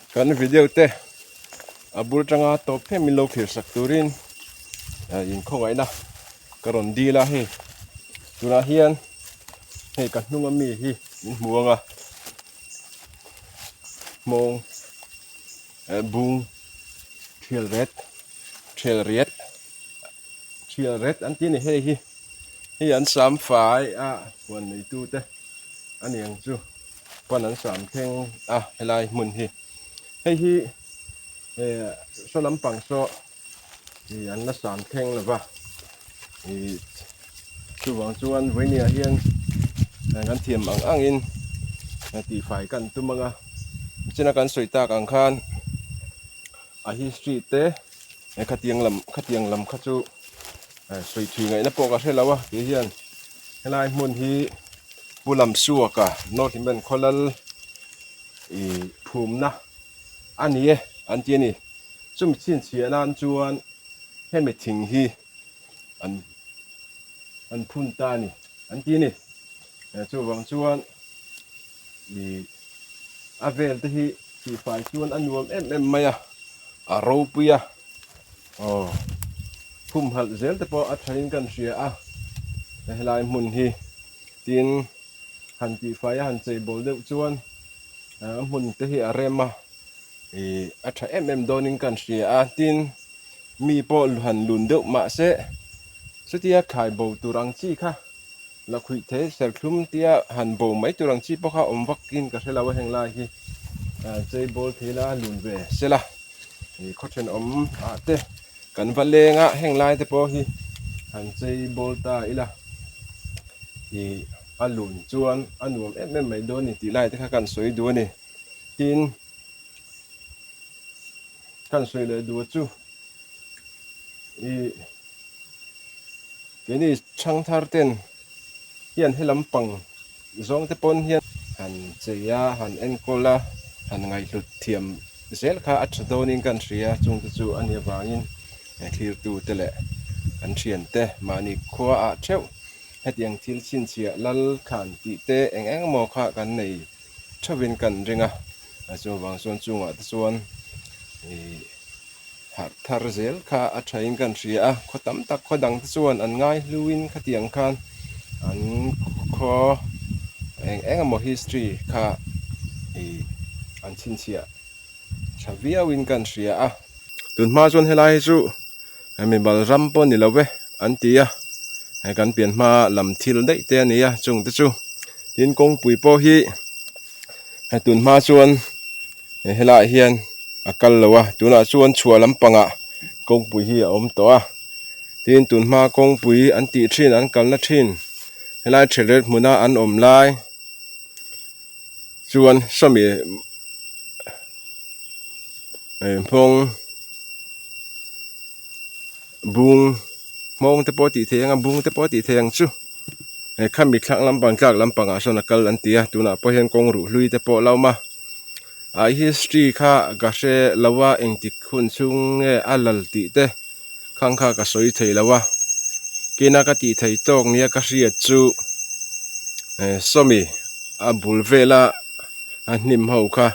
Kan video te a bul tanga tawp thleng min lo thlir sak turin inkhawngaihna ka rawn dil a hei tunah hian hei ka hnung ami hi min hmu ang a hmawng bung thial ret thial riat thial ret an ti a ni hei hi hei an sam fai a huan neitu te a ni ang chu pawn an sam thleng a helai hmun hi hei hi eh saw lampang saw ih an la sam thleng lo va ih chuvang chuan vawinia hian kan thiam ang ang in tihfai kan tum ang a nichina kan sawi tak ang khan a history te khatiang lam khatiang lam kha chu sawi thui ngaihna pawh ka hre lo a tih hian helai hmun hi Pu Lamsuaka North Himmen Khawlal ih phumna a ni e an ti a ni chumi chhinchhiah nan chuan hemi thing hi an an phun ta a ni an ti a ni chuvang chuan ih a vel te hi tihfai chuan a nuam em em mai a a ropui a aw humhalh zel te pawh a thain kan hria a helai hmun hi tin han tihfai a han chei bawl deuh chuan a hmun te hi a rem a ih a tha em em dawnin kan hria a tin mi pawh han lun deuh mahse chutia thlai bo tur ang chi kha Lakhuih thei serthlum tia han bo mai tur ang chi pawh kha awm vak in ka hre lo a heng lai hi chei bawl thei la lun ve sela ih khaw thenawm ah te kan va leng a heng lai te pawh hi han chei bawl ta ila ih a lun chuan a nuam em em mai dawn a ni tih lai te kha kan sawi duh a ni tin kan sawi leh duh chu ih. Keini chhangthar ten hian he lampang zawng te pawn hian han chei a, han enkawl a, han ngaihhlut thiam zel kha a tha dawnin kan hria chung te chu a nih avangin thlirtu te leh kan thian te mahni khua ah theuh hetiang thil chhinchhiah lal khan tih te eng eng emaw kha kan nei theuhin kan ring a, chuvang chuan chungah te chuan ih. Harh thar zel kha a thain kan hria a, khaw tam tak khaw dang te chuan an ngai hluin khatiang khan an khaw eng eng emaw history kha ih an chhinchhiah tha viauin kan hria a. Tun hma chuan helai hi chu mimal ram pawh ni lo ve an ti a, hei kan pian hma lam thil daih te a ni a chung te chu tin kawngpui pawh hi hei tun hma chuan. Helaiah hian a kal lo a tunah chuan chhuah lampangah kawngpui hi a awm tawh a tin tun hma kawngpui an tih thin an kalna thin helai thelret hmuna an awm lai chuan sawmi hmawng bung hmawng te pawh a tih theih ang a bung te pawh a tih theih ang chu khami thlang lampang tlak lampangah sawn a kal an ti a tunah pawh hian kawng ruh hlui te pawh a lo awm a. A history kha ka hre lo a engtik hun chhung nge a lal tih te khang kha ka sawi thei lo a kina ka tih thei tawk nia ka hriat chu eh sawmi a bul vela a hnim ho kha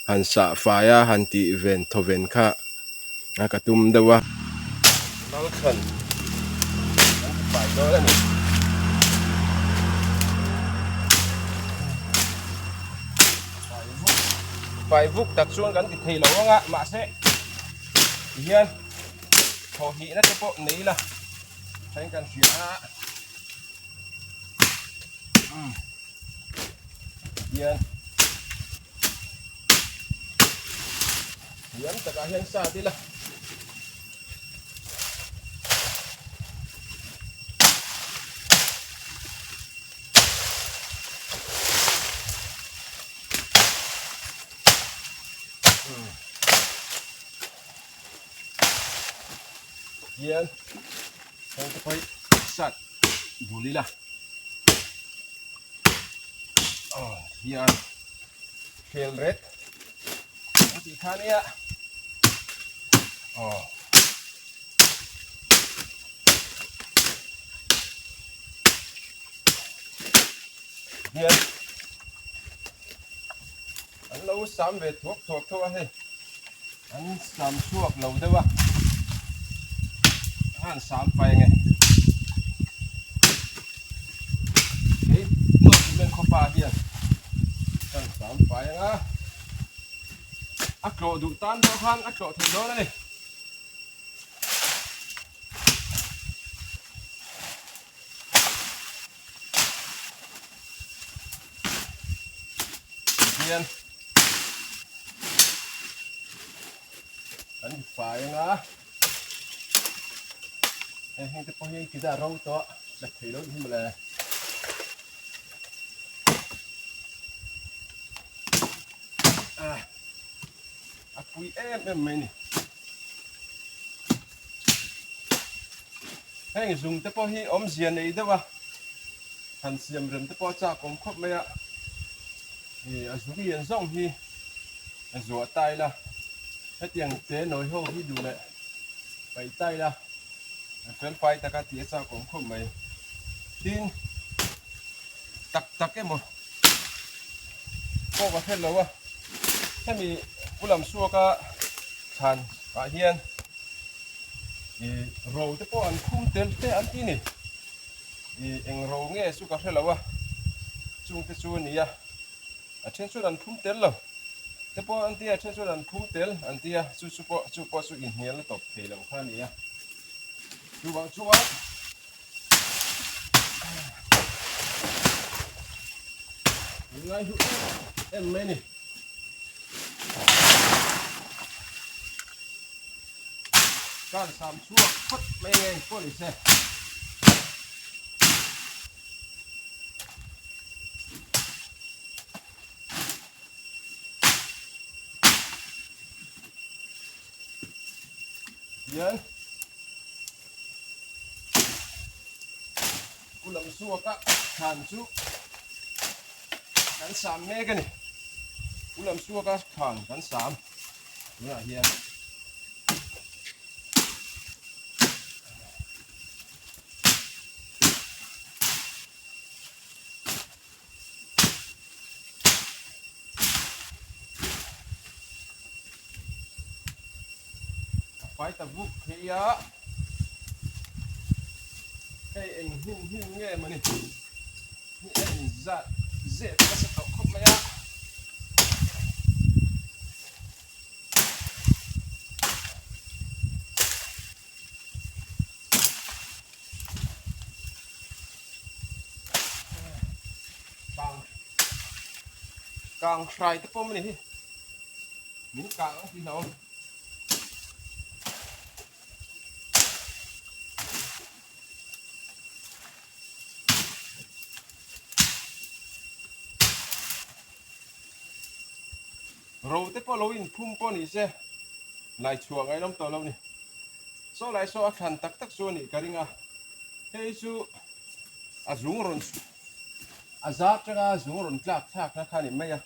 han sah fai a han tih ven thaw ven kha a ka tum deuh a. Lalthlan an ti fai dawn a ni. Fai vuk tak chuan kan ti thei lo ang a mahse tihian thawh hnihna te pawh nei ila thleng kan hria a hian Thiam takah hian sat ila. Hian heng te pawh hi sat bul ila. Hian khel ret a tih kha nia aw hian An lo sam ve thuak thuak tho a hei. An sam chhuak lo deuh a. An sam fai ange. Hei North Cement khawpa hian kan sam fai anga. A tlawh duh tan pawh khan a tlawh thei dawn a ni. Hian kan fai anga hei heng te pawh hi ti dah ro tawh la thei lo hi mawle. A pui em em mai ni. Heng zung te pawh hi awmzia nei deuh a, han siam rem te pawh a chak awm khawp mai a, ih a zung lian zawng hi a zuah ta ila, hetiang te nawi ho hi duh leh paih ta ila a fel fai taka tih a chak awm khawp mai. Tin, tak tak emaw pawh ka hre lo a, hemi pu lam suaka chhan ah hian ih ro te pawh an khum tel te an ti ni ih eng ro nge chu ka hre lo a chung te chu a ni a a then chuan an phum tel lo te pawh an ti a a then chuan an phum tel an ti a chu chu pawh chu pawh chu inhnial na tawp thei lo kha a ni a chuvang chuan. Ngai hlu em em mai ni. Kan sam chhuak phawt mai nge pawh ni se. Hian Pu lam suaka thlan chu kan sam mek a ni. Pu lam suaka thlan kan sam tunah hian A fai ta vuk phei a, hei eng hnim hnim nge mawni hi a inzat zep nasa tawh khawp mai a. Kang kang hrai te pawh mawni hi min kang ang tih hlauhawm. Ro te pawh lo inphum pawh ni se lai chhuah ngaih lawm tawh lo ni. Saw lai saw a thlan tak tak chu a nih ka ring a, hei chu a zung rawn a zar tanga zung rawn tlak thlak na kha a ni mai a,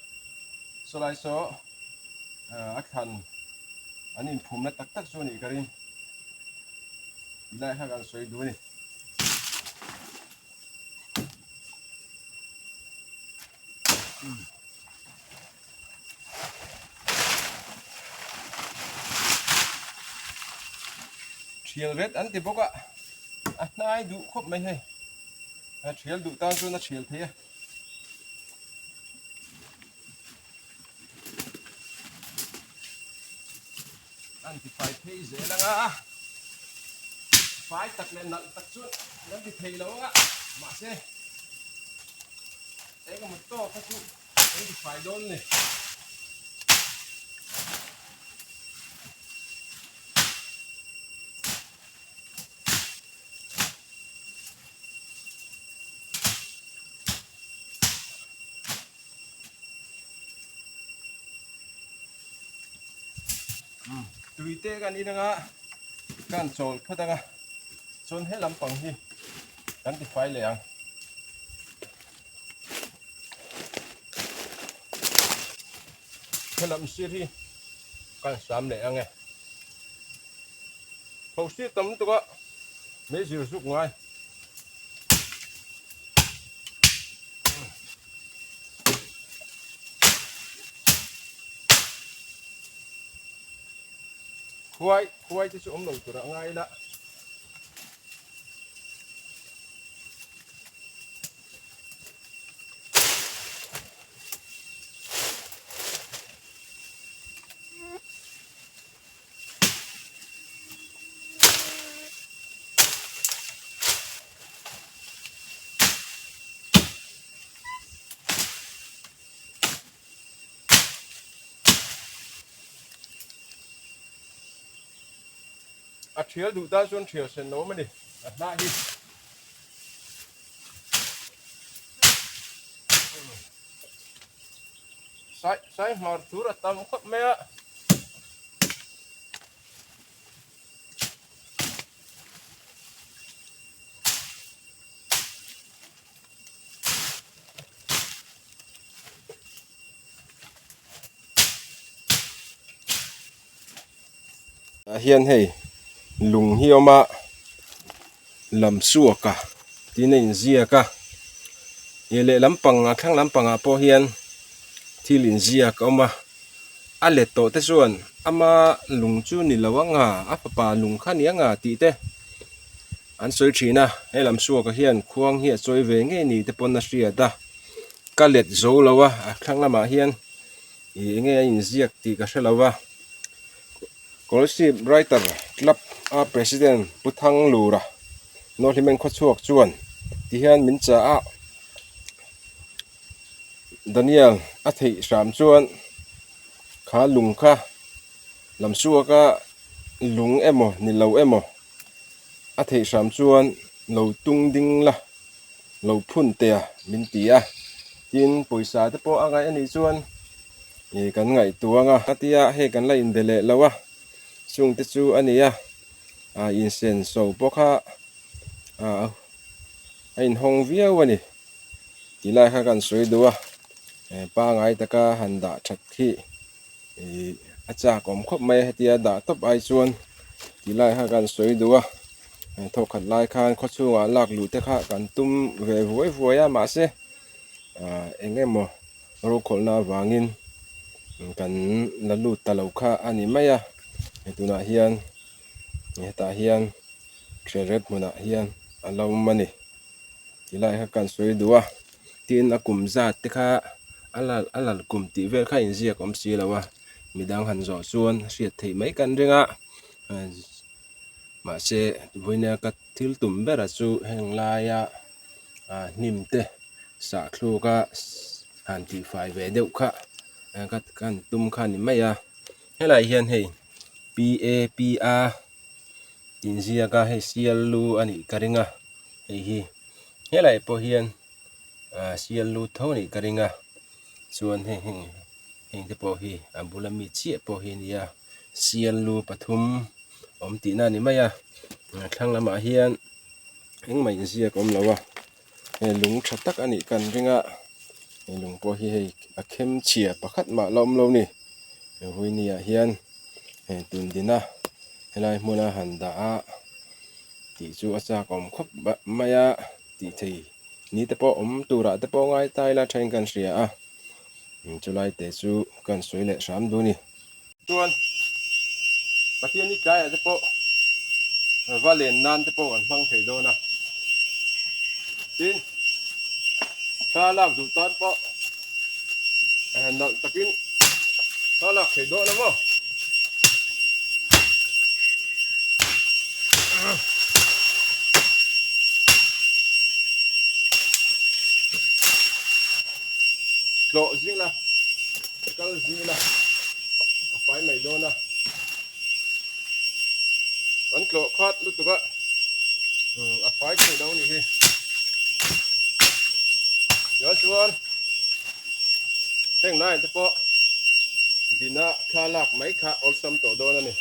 saw lai saw a thlan an inphumna tak tak chu a nih ka ring tilai kha kan sawi duh a ni. Thial ret an ti bawk a, a hnai duh khawp mai hei. A thial duh tan chuan a thial thei a. An ti fai phei zel ang a, fai tak leh nalh tak chu an ti thei lo ang a, mahse engemaw tawk kha chu an ti fai dawn a ni. Tui te kan in anga kan chawl phawt anga chuan he lampang hi kan ti fai leh ang. He lam sir hi kan sam leh ang e. Tho sir tam lutuk a meizir zuk ngai. Khuai khuai te chu awm lo tur a ngai ila. A thial duh tan chuan thial sen lo awm a ni a hnah hi. Sai sai hmar tur a tam khawp mai a. Ah hian hei lung hi a awm a lam suak a tin a inziak a ih lehlam pang a thlang lampang ah pawh hian thil inziak a awm a a let tawh te chuan ama lung chu ni lo ang a a fapa lung kha ni ang a tih te. An sawi thin a, he lam suaka hian khuang hi a chawi ve ngei ni te pawn a hriat a, ka let zo lo a, a thlang lamah hian ih eng nge a inziak tih ka hre lo va. Scholarship Writer Club a President Pu Thanglura Nawhlimen Khawchhuak chuan ti hian min chah a, Daniel a theih hram chuan kha lung kha lam suaka lung emaw ni lo emaw A theih hram chuan lo tung ding la, lo phun teh a min ti a. Tin, pawisa te pawh a ngaih a nih chuan ih kan ngaihtuah ang a. A tia hei kan la inbe leh lo a, chung te chu a ni a, ah insen so pawh kha ah a inhawng viau a ni tih lai kha kan sawi duh a, pangai taka han dah that khi. Ih a chak awm khawp mai a hetia dah tawp ai chuan ti lai kha kan sawi duh a thawkhat lai khan khaw chhungah lak luh te kha kan tum ve vuai vuai a mahse ah eng emaw rokhawlhna avangin kan la lut ta lo kha a ni mai a hei tunah hian hetah hian thrialret hmunah hian a lo awm a ni. Ti lai kha kan sawi duh a tin a kum zat te kha a lal a lal kum tih vel kha inziak awm si lo a midang han zawh chuan hriat theih mai kan ring a mahse vawiina ka thil tum ber chu heng laia ah hnim te sahthluk a han tihfai ve deuh kha ka kan tum kha a ni mai a helaiah hian hei p a p a inziak a hei sial lu a nih ka ring a hei hi helai pawh hian ah sial lu tho a nih ka ring a chuan heng heng heng te pawh hi a bula mi chiah pawh hi a ni a sial lu pathum awm tihna a ni mai a thlang lamah hian engmah inziak a awm lo a hei lung tha tak a nih kan ring a he lung pawh hi hei a khem chhia pakhat mah la awm lo a ni he vawiini ah hian hei tun dina helai hmuna han dah a tih chu a chak awm khawp mai a tih thei ni te pawh awm turah te pawh ngai ta ila thain kan hria a chulai te chu kan sawi leh hram duh a ni. Chuan Pathian i tlaiah te pawh va len nan te pawh kan hmang thei dawn a tin thla lak duh tan pawh nalh takin thla lak thei dawn a maw. Tlawh zing la, kal zing la, a fai mai dawn a. Kan tlawh khat lutuk a, a fai thei lo ni hi. Tichuan chuan heng laiah te pawh dina thla lak mai kha awlsam tawh dawn a ni.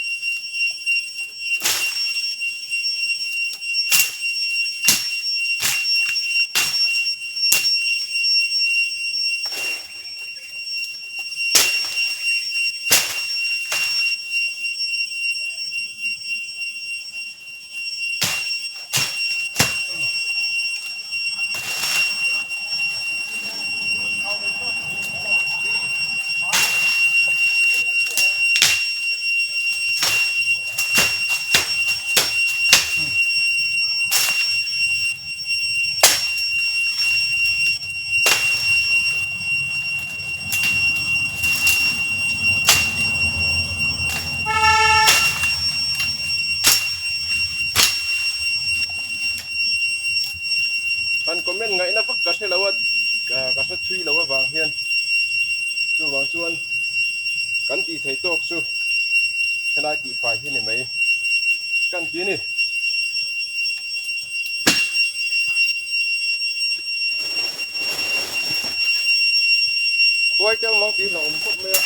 chuan kan tih theih tawk chu helai tih fai hi ni mai kan ti a ni. Khuai te awm ang tih hlauhawm khawp mai a.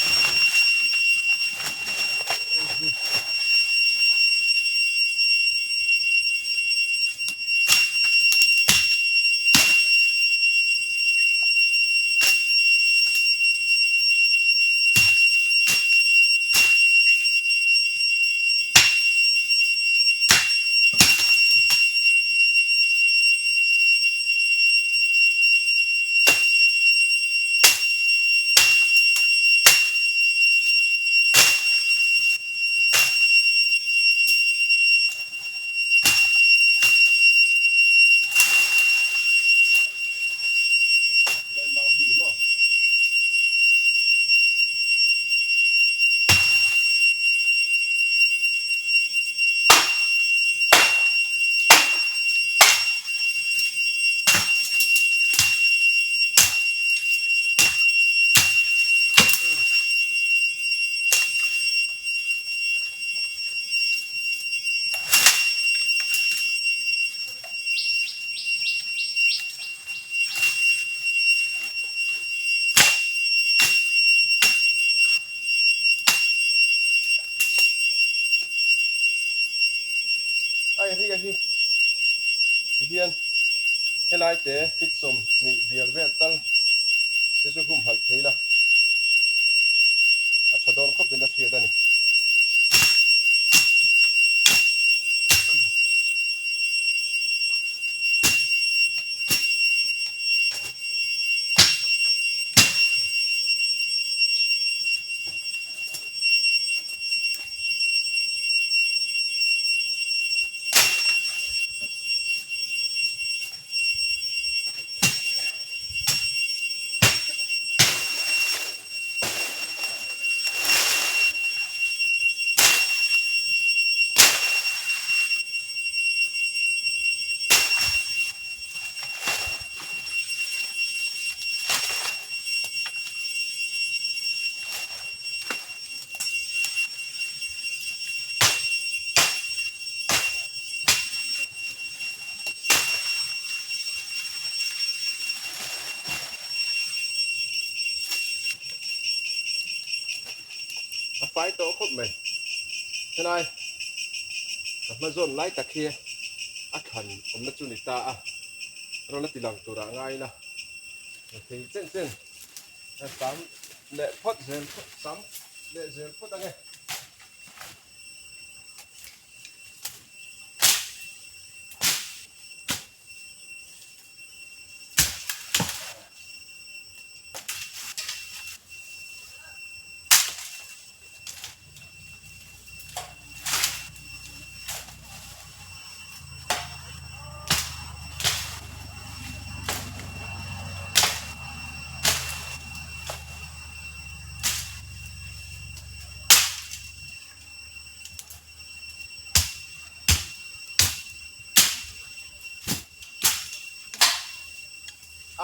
A area hi tihian helai te feet 20 bial vel tal te chu humhalh thei la a tha dawn khawp in a hriat a ni. A fai tawh khawp mai. Helai ka hma zawn lai tak hi a thlan awmna chu ni ta a, rawn a ti lang turah ngai ila thei chen chen a sam leh phawt zel sam leh zel phawt ange.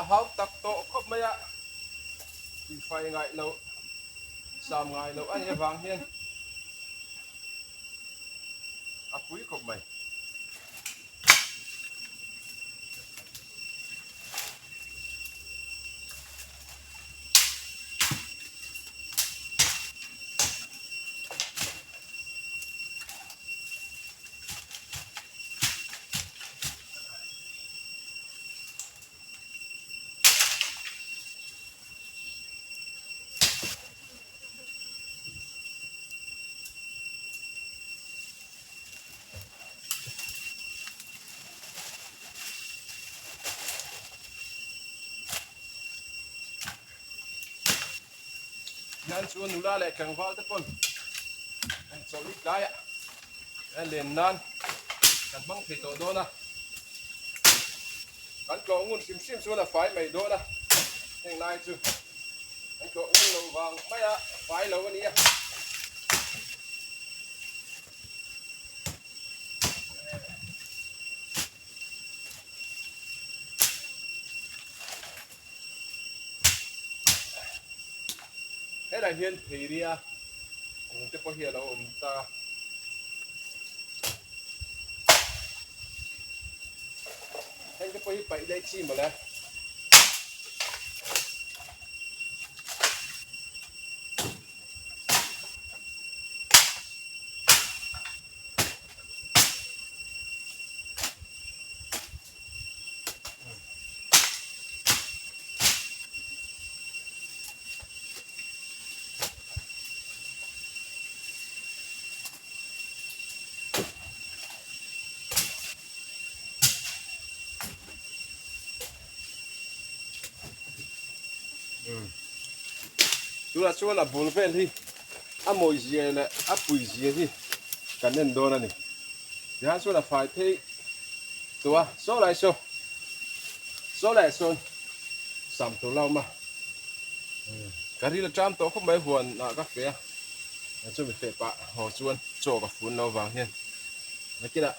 A hau tak tawh khawp mai a, tihfai ngaih loh, sam ngai loh a nih avang hian a pui khawp mai. Hian chuan nula leh tlangval te pawn an chawlh tlai a len nan kan hmang thei tawh dawn a kan tlawh ngun hrim hrim chuan a fai mai dawn a heng lai chu kan tlawh ngun loh vang mai a fai lo a nia. Helai hian theiria kung te pawh hi a lo awm ta. Heng te pawh hi paih daih chi mawle. Tunah chuan a bul vel hi a mawi zia leh a pui zia hi kan en dawn a ni. Tihian chuan a fai phei tawh a, saw lai saw saw laiah sawn sam tur la awm a, ka ril a ṭam tawh khawp mai huan ah ka feh a, chumi feh pah haw chuan chaw ka fun lo vang hian nakinah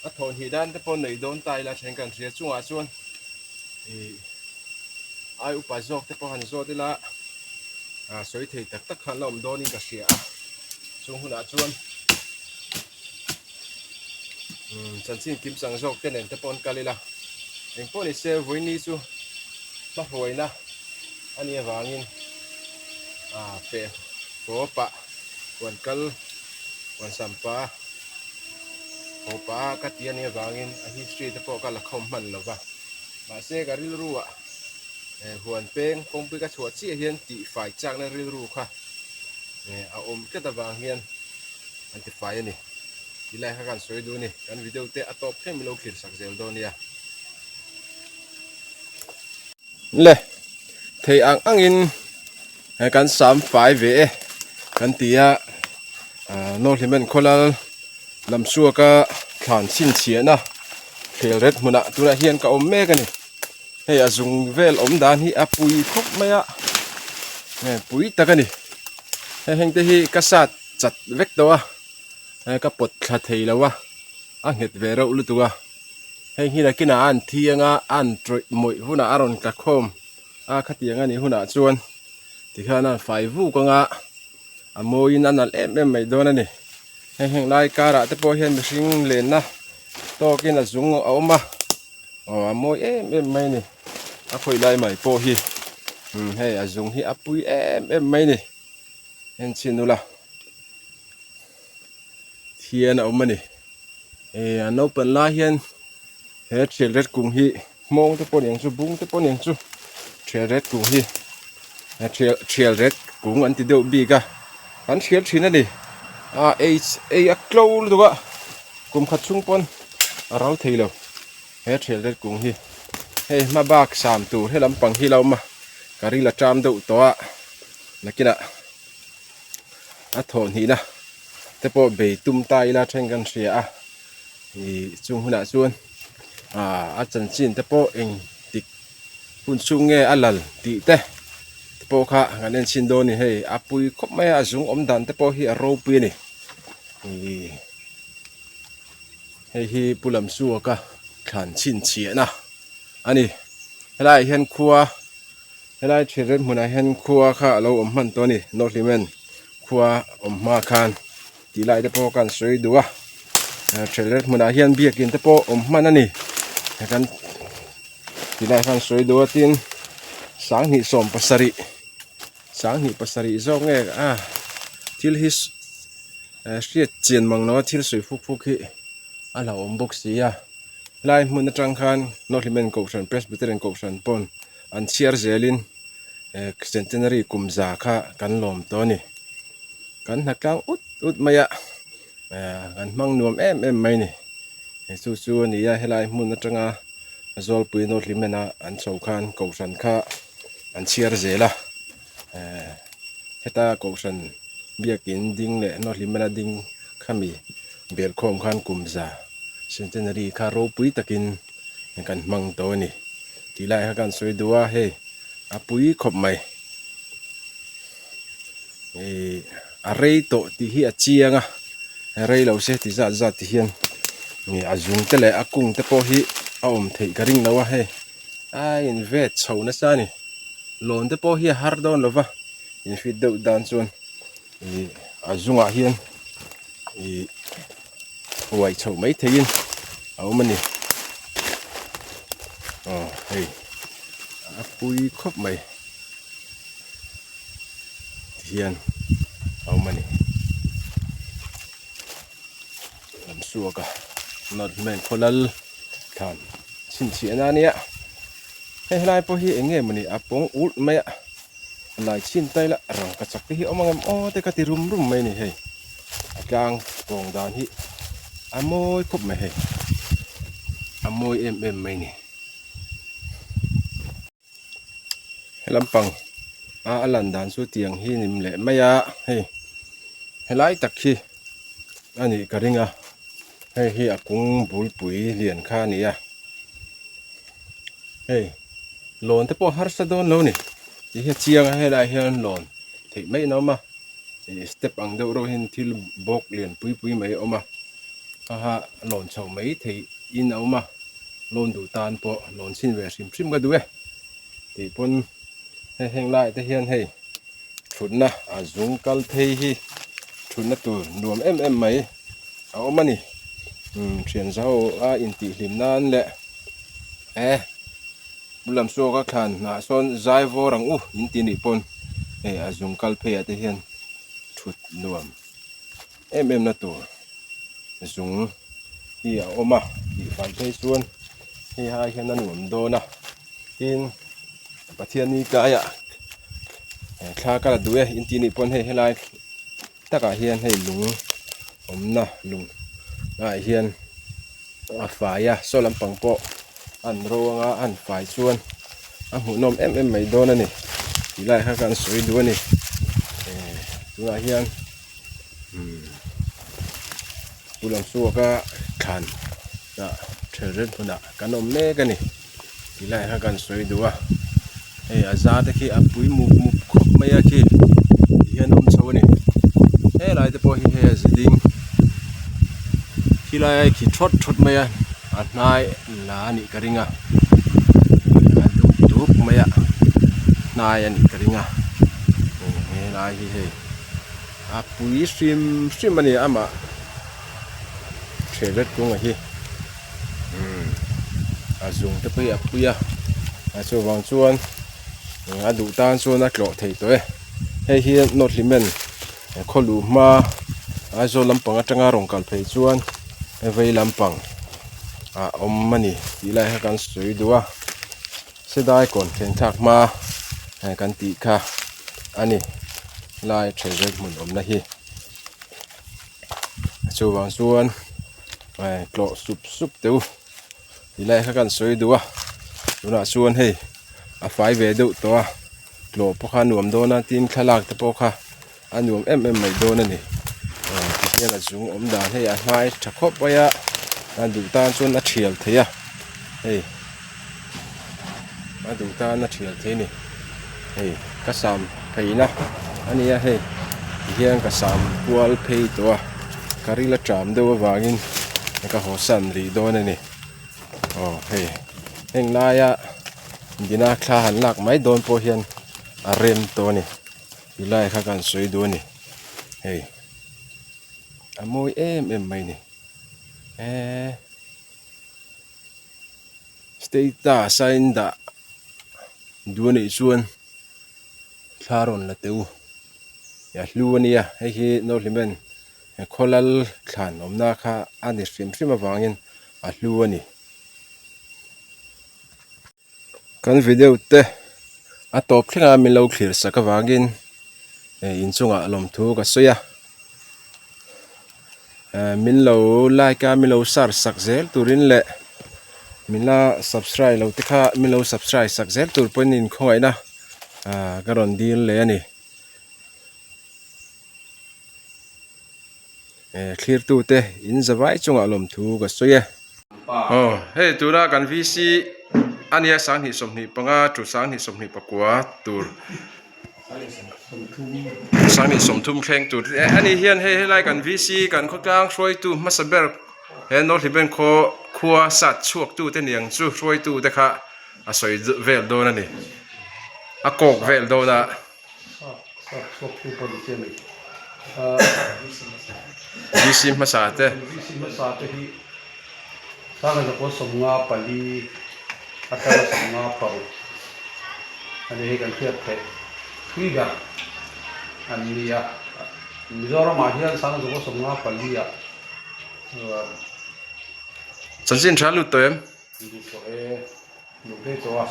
a thawhhnih dan te pawh nei dawn ta ila then kan hria chungah chuan ih ai upa zawk te pawh han zawt ila ah sawi thei tak tak khan la awm dawnin ka hria a chung hunah chuan umm chanchin kim chang zawk te nen te pawh an kal ila engpawh ni se vawiini chu hmahruaina a nih avangin ah feh haw pah huan kal huan sam pah haw pah a ka ti a nih avangin a history te pawh ka la khawm hman lo va mahse ka rilru ah huan peng kawngpui ka chhuah chiah hian tih fai chakna rilru kha a awm tlat avang hian an ti fai a ni ti lai kha kan sawi duh a ni kan video te a tawp thleng min lo thlir sak zel dawn nia le thei ang angin he kan sam fai ve e kan ti a ah Nawhlimen khawlal lam suaka thlan chhinchhiahna khel ret hmunah tunah hian ka awm mek a ni. Hei a zung vel awm dan hi a pui khawp mai a hei pui tak a ni hei heng te hi ka sat chat vek tawh a hei ka pawt thla thei lo a a nghet ve reuh lutuk a heng hi nakinah a an thi anga a an tawih mawih hunah a rawn tla khawm a khatiang a nih hunah chuan tikhian a fai vuk anga a mawiin a nalh em em mai dawn a ni hei heng lai karah te pawh hian mihring lenna tawkin a zung a awm a. Aw a mawi em em mai a ni a khawi lai mai pawh hi umm hei a zung hi a pui em em mai a ni en chhin ula thian a awm a ni eh a naupang lai hian he thian ret kung hi hmawng te pawh a ni ang chu bung te pawh a ni ang chu thian ret kung hi thian ret kung an ti deuh bik a an hrial thin a ni a ei ei a tlo lutuk a kum khat chhung pawn a ral thei lo he thian ret kung hi hei hma bak sam tur he lampang hi la awm a ka ril a ṭam deuh tawh a nakinah a thawh hnihna te pawh bei tum ta ila then kan hria a ih chung hunah chuan ah a chanchin te pawh eng tik hun chhung nge a lal tih te te pawh kha kan en chhin dawn a ni hei a pui khawp mai a a zung awm dan te pawh hi a ropui a ni ih hei hi pu lam suaka thlan chhinchhiahna a ni helaiah hian khua helai thirrem hmunah hian khua kha a lo awm hman tawh a ni Nawhlimen khua awm hma khan tih lai te pawh kan sawi duh a thirrem hmunah hian biakin te pawh awm hman a ni kan tih lai khan sawi duh a tin 27 27 zawk nge a thil hi hriat chian mang lo a thil sawi fuk fuk hi a hlauhawm bawk si a helai hmun atang khan Nawhlimen Kohhran Presbyterian Kohhran pawn an chhiar zelin eh centenary kum za kha kan lawm tawh a ni kan hna tlang ut ut mai a eh kan hmang nuam em em mai a ni chu chu a ni a helai hmun atanga Zawlpui Nawhlimen a an chho khan Kohhran kha an chhiar zel a eh heta Kohhran biakin ding leh Nawhlimena ding khami belkhawm khan kum za centenary kha ropui takin kan hmang tawh a ni tih lai kha kan sawi duh a hei a pui khawp mai ihh a rei tawh tih hi a chiang a rei lo se ti zat zat ti hian a zung te leh a kung te pawh hi a awm theih ka ring lo a hei a in vet chho nasa a ni lawn te pawh hi a har dawn lo va. In fit deuh dan chuan ih a zungah hian ih uai chhoh mai theihin a awm a ni aw hei a pui khawp mai tihian a awm a ni lam suak a north main khawlal thlan chhinchhiahna a nia hei helai pawh hi eng nge mawni a pawng ulh mai a. Lai chhin ta ila rangka chak te hi a awm ang em aw te ka ti rum rum mai a ni hei a tlang kawng dan hi a mawi khawp mai hei a mawi em em mai a ni he lampang a a lan dan chu tiang hi ni leh mai a hei helai tak hi a nih ka ring a hei hi a kung bulpui lian kha a ni a. Hei lawn te pawh harsa dawn lo ni tih hi a chiang a helaiah hian lawn theih mai in a awm a ih step ang deuh reuh hian thil bawk lian pui pui mai a awm a haha lawn chhoh mai theih in a awm a lawn duh tan pawh lawn chhin ve hrim hrim ka duh e tih pawn hei heng laiah te hian hei thutna a zung kal phei hi thutna tur nuam em em mai a awm a ni umm thian zau a intihhlim nan leh e pu lam suaka thlan hnah sawn zai vawr ang u in ti nih pawn hei a zung kal phei ah te hian thut nuam em em na tur zung hi a awm a tih fai phei chuan hei ai hian a nuam dawn a tin Pathianni tlaiah thla ka la duh e in tih nih pawn hei helai takah hian hei lung awmna lung ah hian a fai a saw lampang pawh an ro anga an fai chuan a hmuhnawm em em mai dawn a ni tih lai kha ka an sawi duh a ni tunah hian umm pu Lamsuaka thlan ah thelret hmunah kan awm mek a ni tih lai kha ka an sawi duh a hei a za te khi a pui mup mup khawp mai a khi ti hian a awm chho a ni helai te pawh hi hei a zi ding khilai a khi thawt thawt mai a a hnai la a nih ka ring a a duk duk mai a hnai a nih ka ring a helai hi hei a pui hrim hrim a ni amah thelret kunga hi umm a zung te pawh hi a pui a a chuvang chuan a duh tan chuan a tlawh thei tawh e hei hi nawt hlimen khaw luh hma Aizawl lampang atanga rawn kal phei chuan vei lampang a awm a ni tih lai kha kan sawi duh a sedai kawn thleng thlak hma kan tih kha a ni lai thelret hmun awmna hi chuvang chuan tlawh sup sup teh u tih lai kha kan sawi duh a tunah chuan hei a fai ve deuh tawh a tlawh pawh kha a nuam dawn a tin thlalak te pawh kha a nuam em em mai dawn a ni tihian a zung awm dan hei a hnai tha khawp mai a a duh tan chuan a thial thei a hei a duh tan a thial thei a ni hei ka sam pheina a ni a hei tihian ka sam kual phei tawh a ka ril a ṭam deuh avangin ka haw san rih dawn a ni aw hei heng laia dina thla han lak mai dawn pawh hian a rem tawh a ni. Ti lai kha kan sawi duh a ni hei a mawi em em mai a ni eee status a in dah duh a nih chuan thla rawn la teh u a hlu a nia hei hi North-Hlimen khawlal thlan awmna kha a ni hrim hrim avangin a hlu a ni. Kan video te a tawp thleng a min lo thlir sak avangin eh inchungah lawmthu ka sawi a eh min lo like a min lo share sak zel turin leh min la subscribe lo te kha min lo subscribe sak zel tur pawhin inkhawngaihna ah ka rawn dil leh a ni. Eh thlirtute in zavai chungah lawmthu ka sawi e. Aw hei tuna kan VC a nia 2025 to 2024 tur 2030 thleng tur ani hian hei helai kan VC kan khawtlang hruaitu hmasa ber he North Hlimen khaw khua sat chhuak tu te niang chu hruaitu te kha a sawi vel dawn a ni a kawk vel dawn a. Sap chhuaktu pawh ni che mai. VC hmasa te. VC hmasa te hi Sangha zakua 54 atanga 56 a ni hei kan hriat theih thui ber an ni a. Mizoramah hian Sangha zakua 54 ah Chanchin tha lut tawh em? Lut tawh e. Lunghlei chaw a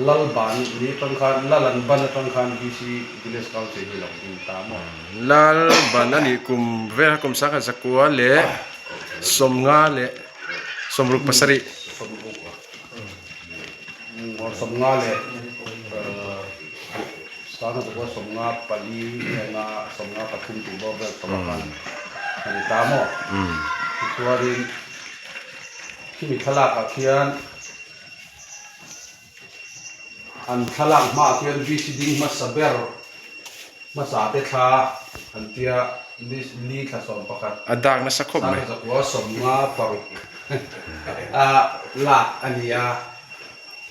Lal ban ni atang khan Lal an ban atang khan VC Village Council hi lo ding ta maw? Lal ban a nih kum vel kum 1957. Sawmruk a. Sawmnga leh 1954 nge 53 tih bawr vel tawh khan a ni ta maw? Tichuanin Khimi thlalakah khian an thlalak hmaah khian VC ding hmasa ber hmasa te thla an tia li thla 11. A dak nasa khawp mai. 1956 a lak a ni a,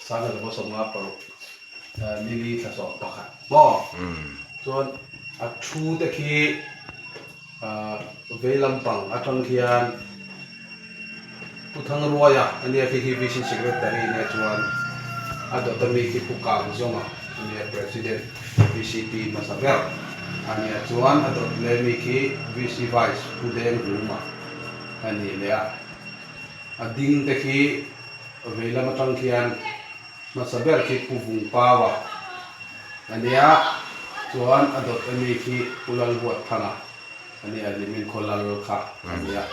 1956 ni li thla 11 maw? Chuan a thu te khi. Vei lampang atang khian Pu Thangruaia a nia khi khi VC Secretary nia chuan a dawt ami khi Pu Kangzawnga a nia President VCP hmasa ber a nia chuan a dawt leh mi khi VC Vice Pu Denghuma a ni leh a. A ding te khi vei lam atang khian Hmasa ber khi Pu Vungpaua a nia, chuan a dawt ami khi Pu Lalhuatthanga a nia, Limin khaw lal kha a nia.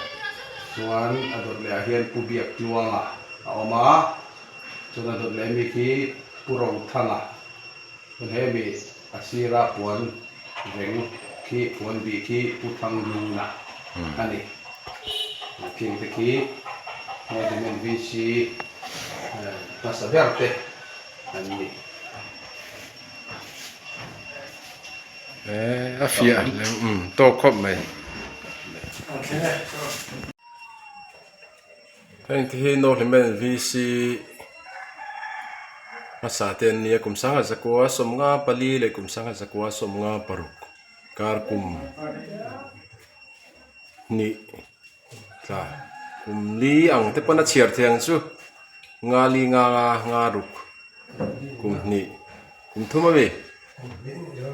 Chuan a dawt lehah hian Pu Biaktluanga a awm a, chuan a dawt leh ami khi Pu Rothanga, chuan hemi a sira puan veng khi puan bih khi Pu Thangluna a ni. Thing te khi Monument VC hmasa ber te an ni. A fiah hle umm tawk khawp mai. Heng te hi North VC hmasa te an ni a kum 1954 leh kum 1956 kar kum. Hnih tla kum li ang te pawn a chhiar thei ang chu nga li nga nga nga ruk kum hnih kum thum a mi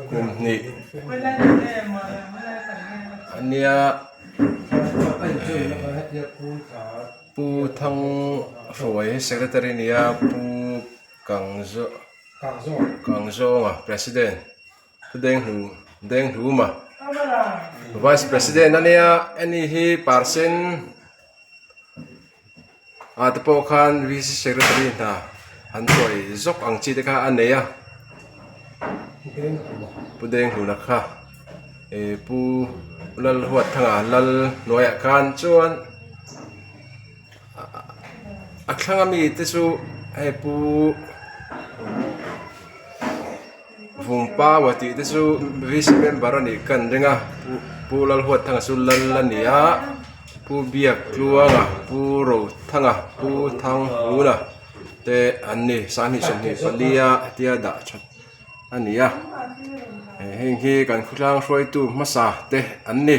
kum hnih a nia Pu Thang Hruai secretary a ni a Pu Kangzawnga president. Pu Denghlu Denghluma Vice President a nia heni hi percent ah te pawh khan VC Secretary hna an sawi zawk ang chi te kha a nei a Pu Denghluna kha ih Pu Lalhuatthanga lal hnuaiah khan chuan a thlang ami te chu hei Pu. Vungpaua tih te chu VC member a nih ka an ring a Pu Lalhuatthanga chu lal a ni a Pu Biaktluanga Pu Rothanga Pu Thanghuna te an ni 22 24 a tia dah that a ni a heng hi kan khawtlang hruaitu hmasa te an ni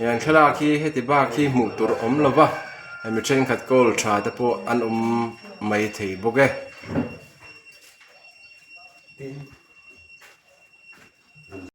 an thlalak hi heti bak hi hmuh tur awm lo va mi thenkhat kawl tha te pawh an awm mai thei bawk e.